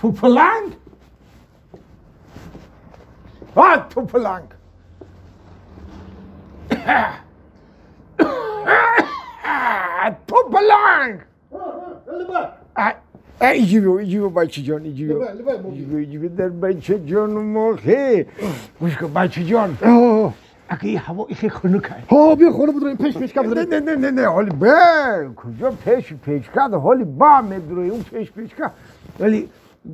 Тупаланг? А, тупаланг! Тупаланг! Иҷибо, бачаҷон, иҷибо. Иҷибо дар бачаҷон мохе. Гӯш кун, бачаҷон. Ака ин ҳаво ихе хунук аст. Ҳо, биё хона бидроем, пеш пешка бидроем. Не, не, не, не, ҳоли бе, куҷо пеш печка, ҳоли ба медроем, он пеш печка. Вале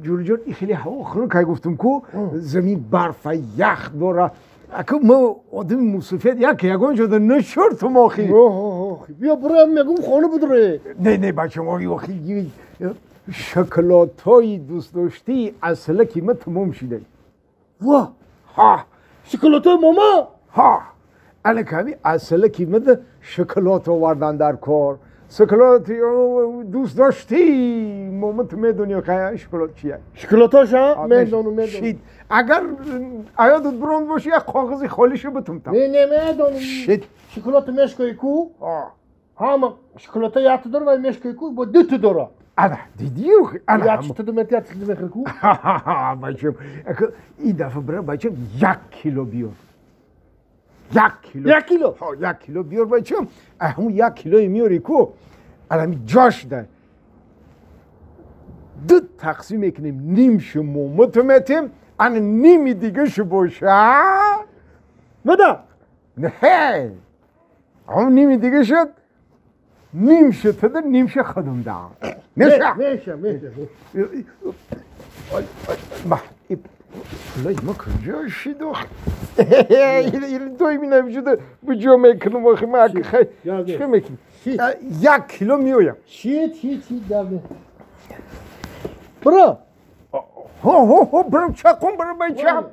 ҷуриҷон, ин хеле ҳаво хунук ай гуфтум ку, замин барфа, ях дора. Ака мо одами мусофир як ягон ҷода нашуртум охи. Биё бироем, мегум хона бидроем. Не, не, бачам, охи шоколадҳои дӯстдоштии аслаки ма тамом шидай. Ва? Ҳа. Шоколадҳои мама? Ҳа. Алаками аслаки мада шоколад овардан дар кор. Шоколад дӯст доштӣ. Мома ту медонӣ ка шоколад чия? Шоколадҳоша? Медонам, медонам. Агар аёдат биронд боши, як коғази холишу битум там. Не, не, медонам. Шит. Шоколад мешкои ку? Ҳама шоколадҳо якта дора ва мешкои ку бо дута дора. Ана, дидӣ? Ана. Як чита думети, як чита мехӯри ку? Бачам, ин дафъа бира бачам 1 кило биёр. 1 кило. 1 кило? Ҳо, 1 кило биёр бачам. Ҳамун 1 килои меёри ку, алами ҷош да. Ду тақсим мекунем, нимшу момату метем, ана ними дигашу боша. Мада? Не, ҳамун ними дига шуд. Нимша тада, нимша худум да. Меша? Меша, меша. Пулай ма куҷо шиду? Ил доими намешуда буҷо мекунам охи ма аки хай. Чӣ мекунӣ? 1 кило меоям. Шит, шит, шит, давай. Бро. Ҳо, ҳо, ҳо, бро, чақум, бро, бачам.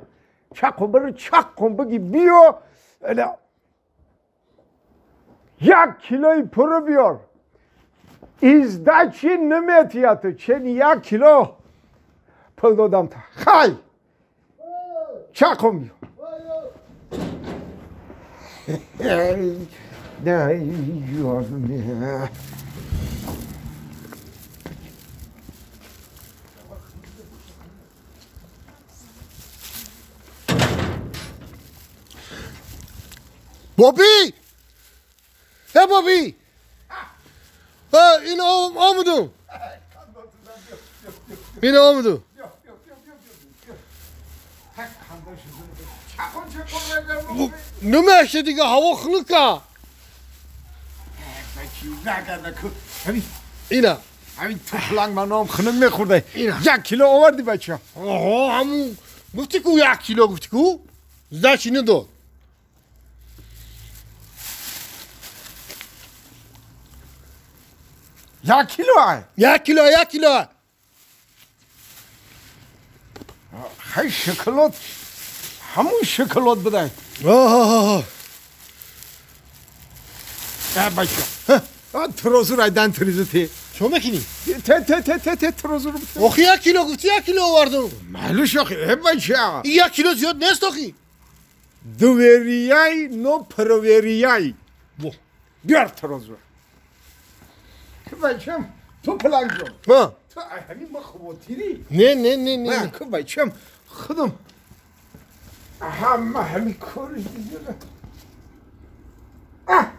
Чақум, бро, чақум, биги биё. 1 килои пурро биёр. Издачи наметияту, чен 1 кило пул додам та. Хай! Чақум биё. Бобӣ! Э, Бобӣ! Ин омадум. Ин омадум. Намеша дига, ҳаво хунука. Ина. Ҳамин туфланг маном хунук мехӯрда. 1 кило оварди бача. Оҳо, ҳамун гуфти ку 1 кило гуфти ку? Сдачи надод. 1 кило ай? 1 кило, 1 кило. Хай шоколад, ҳамун шоколад бидай. Оҳо. Э, бача. Трозур айдан тризу те. Чо мекунӣ? Те, те, те, те, те, трозур. Охи 1 кило гуфти, 1 кило овардум. Маълуш охи, э, бача. 1 кило зиёд нест охи. Доверяй, но проверяй. Биёр трозур. Бачам, ту паланг ҷон. Ҳа. Ту ҳамин ма хавотирӣ. Не, не, не, не. Ман ку бачам худам ҳама ҳамин кори а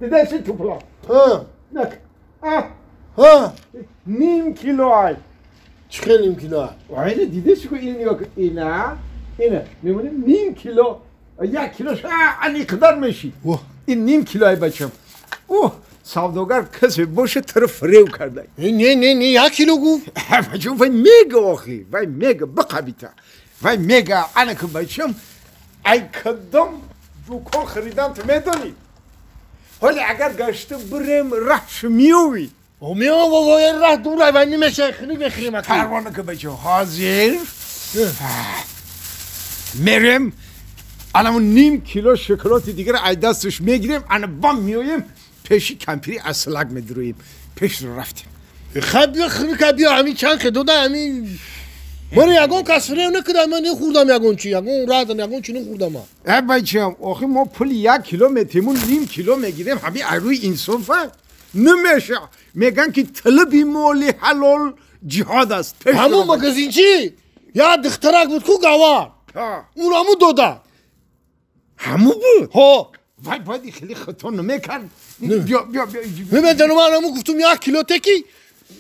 дидаси ту паланг. Ҳа. Нак. А. Ҳа. Ним кило ай. Чӣ хел ним кило ай? Айна дидаси ку ин нигоҳ кун. Ина, ина мемонем ним кило. 1 кило ани қадар мешид. Ин ним кило ай бачам. Оҳ, савдогар касе боша туро фирев карда. Не, не, не, 1 кило гуфт. Бачам, вай мега охи, вай мега биқабита. Вай мега, ана ку бачам, ай кадом дукон харидан ту медонӣ? Ҳоле агар гашта бирем раҳшу меёвӣ. О, меёвам, вой, раҳ дур ай, вай намеша, хунук мехӯрем аки. Парвона ку бачам, ҳозир мерем, анамун ним кило шоколади дигар ай дасташ мегирем, ана бам меоем, пеши кампири аслак медуроем. Пеш рафтем. Хай биё хунука биё, ҳамин чанд хе дода ҳамин. Ман ягон кас фиреб накардам, ман нахӯрдам ягон чи, ягон радам, ягон чи нахӯрдам. Э бачам, охи мо пули 1 кило метимун ним кило мегирем, ҳами рӯи инсофа намеша. Меган ки талаби моли ҳалол ҷиҳод аст. Ҳамун магазинчи я духтарак буд ку гавар. Ун ҳаму дода. Ҳаму буд? Ҳо. Вай бояд хеле хато намекард. Биё, биё, биё. Намедонам, ман ҳаму гуфтум 1 кило теки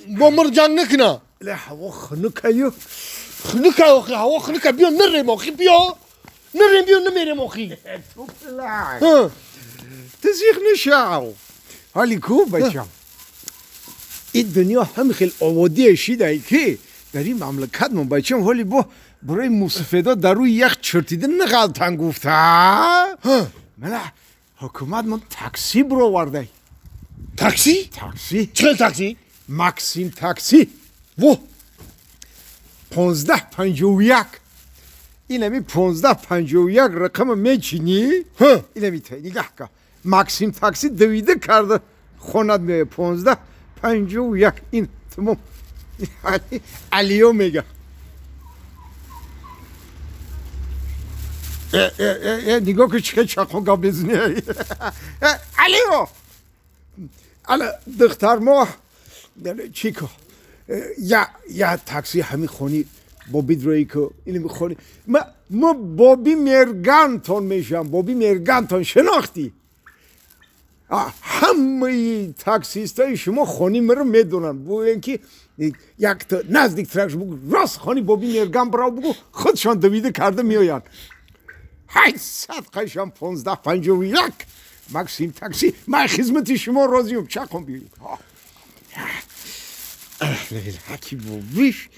бо мир ҷанг накуна. Ле ҳаво хунукаю. Хунука охи, ҳаво хунука, биё нирем охи, биё. Нирем, биё намерем охи. Туплай. Ту зиқ нашав. Ҳали ку бачам. Ин дунё ҳам хел оводие шидай ки дар ин мамлакат мо бачам ҳоли бо барои мусафедо дар рӯи ях чиртида нағалтан гуфта. Мана ҳукумат мо такси бировардай. Такси? Такси. Чӣ хел такси? Максим такси. Во. 1551. Инами 1551 рақама мечинӣ? Инами нигаҳ ка. Максим такси давида карда хонад меояд. 1551. Ин тамом. Алиё мега. Нигоҳ ки чӣ чақо гап мезанӣ. Алиё! Ала духтар мо чӣ ко? Я такси ҳами хони боби дрои ко инами хони. Ма боби Мергантон мешам. Боби Мергантон шинохтӣ? Ҳамаи таксистои шумо хони маро медонанд. Бугӯянд ки якта наздиктракш бугӯ рост хони боби Мерган бирав бугӯ худшон давида карда меоянд. 800 қайшам 1551 Максим такси. Ман хизмати шумо розиюм. Чақон биёед. Ҳаки бобиш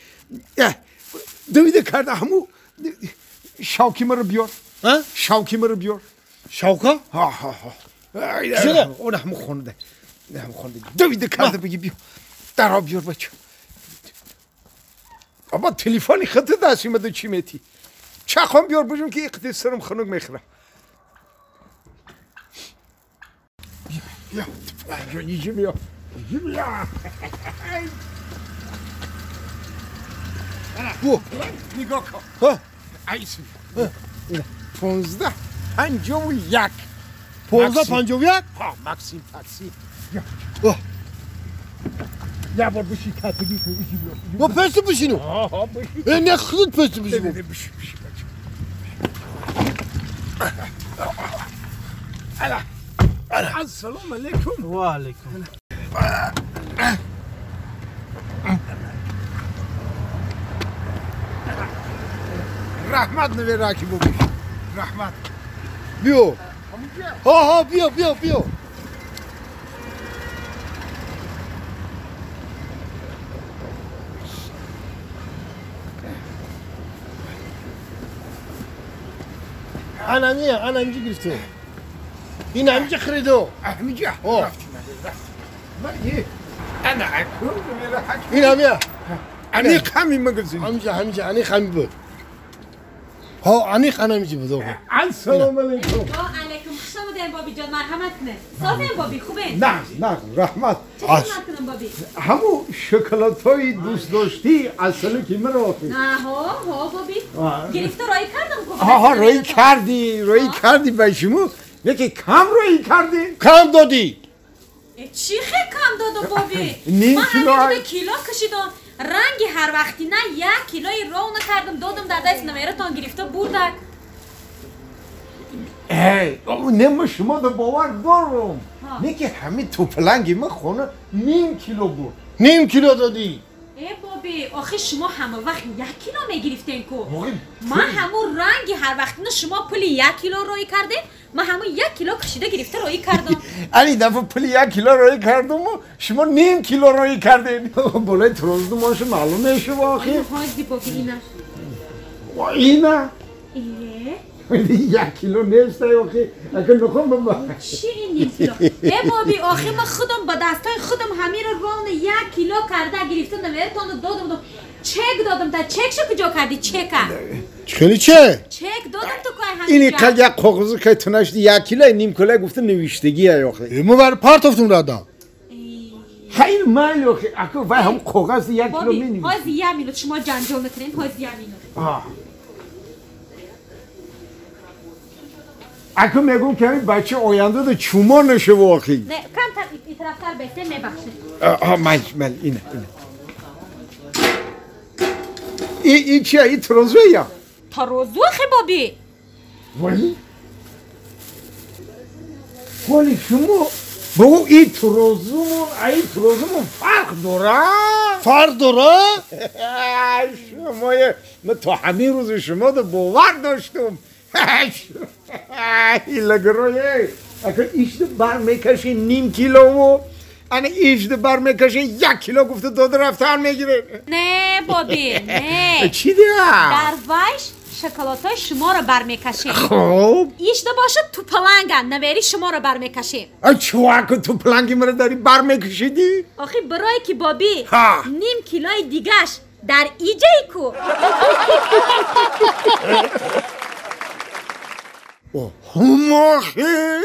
давида карда ҳаму шавки маро биёр. Шавки маро биёр. Шавка? Ҳа. Он ҳаму хонада. Ҳаму хонада. Давида карда биги биё. Даро биёр бача. Аба телефони хата даст имада чӣ метӣ? Чахон биёр бужум ки иқти сарам хунук мехӯрам. Биё, иҷи биё. Иҷи биё. Бу. Нигоҳ кун. Айс. 1551. 1551? Ҳа, Максим такси. Я бор биши катагӣ кун, иҷи биё. Мо пешти бишину? Ҳа, биши. Э, не худат пешти бишину. Биши, биши, бача. Ала. Ассалому алайкум. Ва алайкум. Раҳмат навераки бобиш. Раҳмат. Биё. Ҳа, ҳа, биё, биё, биё. Анамия, анамҷи гирифту. Ин ҳамҷа хиридо. Ҳамҷа. Ана акун Ин ҳамия. Аниқ ҳамин магазин. Ҳамҷа, ҳамҷа, аниқ ҳамин буд. Ҳо, аниқ анамҷи буд. Ассалому алайкум. Ва алайкум. Хуш омадед боби ҷон, марҳамат кунед. Созем боби, хубед? Нағз, нағз, раҳмат. Чӣ хизмат кунам боби? Ҳаму шоколадҳои дӯстдоштӣ асали ки маро охи. Ҳо, ҳо боби. Гирифта роӣ кардам ку. Ҳа, роӣ кардӣ, роӣ кардӣ ба шумо. Яке кам роӣ кардӣ? Кам додӣ. Чӣ хел кам додо боби? Ним Ман кило. ҳамин кило кашидам. Ранги ҳар вақтина 1 килои ров накардам, додам дар даст номератон гирифта бурдак. Эй, не ма шумо да бовар дорум. Не ки ҳамин тӯпланги ма хона ним кило буд. Ним кило додӣ. Э боби, охи шумо ҳама вақт 1 кило мегирифтен ку. Ман ҳамун ранги ҳар вақтина шумо пули 1 кило роӣ кардем, ман ҳамун 1 кило кашида гирифта роӣ кардам. Али дафъа пули 1 кило роӣ кардуму шумо ним кило роӣ кардем. Болои тарозу моша маълум мешуд охи. Ҳози боби ина. Ина? Э? 1 кило нест охи. Агар нахом ба Чӣ ин ним кило? Э боби, охи ман худам ба дастҳои худам ҳамиро ровно 1 кило карда гирифта номератонро додам. Чек додам, та чекшо куҷо кардӣ? Чека. Хеле чек? Чек додам ту кой ҳаминҷа. Ини қад як коғазу кай тунашди 1 кило ним кило гуфта навиштагӣ охи. Мо бар партофтум радам. خیلی مال اكو وای هم کاغذ یک کیلو می هاز یه مینوت شما جنجال میکنین هاز یه مینوت. اكو میگم که همین بچه آینده ده چوما نشه واقعی. نه کمتر این طرفتر بهتر میبخشید. مال مال اینه اینه. این چیه؟ این ترازویه یا؟ ترازو خی بابی. ولی ولی شما بابا این ترازومون این ترازومون فرق داره؟ فرق داره؟ شما من تا همین روز شما ده باور داشتم. لگروی اگه ایش بر میکشه نیم کیلو و انا ایش بر میکشه یک کیلو گفته داده رفتن میگیره. نه بابی نه. چی دیگه؟ در وایش شکلاتای شما رو برمیکشیم. خب ایش ده باشه تو پلنگن نوری شما رو برمیکشیم. چوا که تو پلنگی مرا داری برمیکشیدی؟ آخه برای که بابی نیم کیلوی دیگش در ایجای کو. هماخه.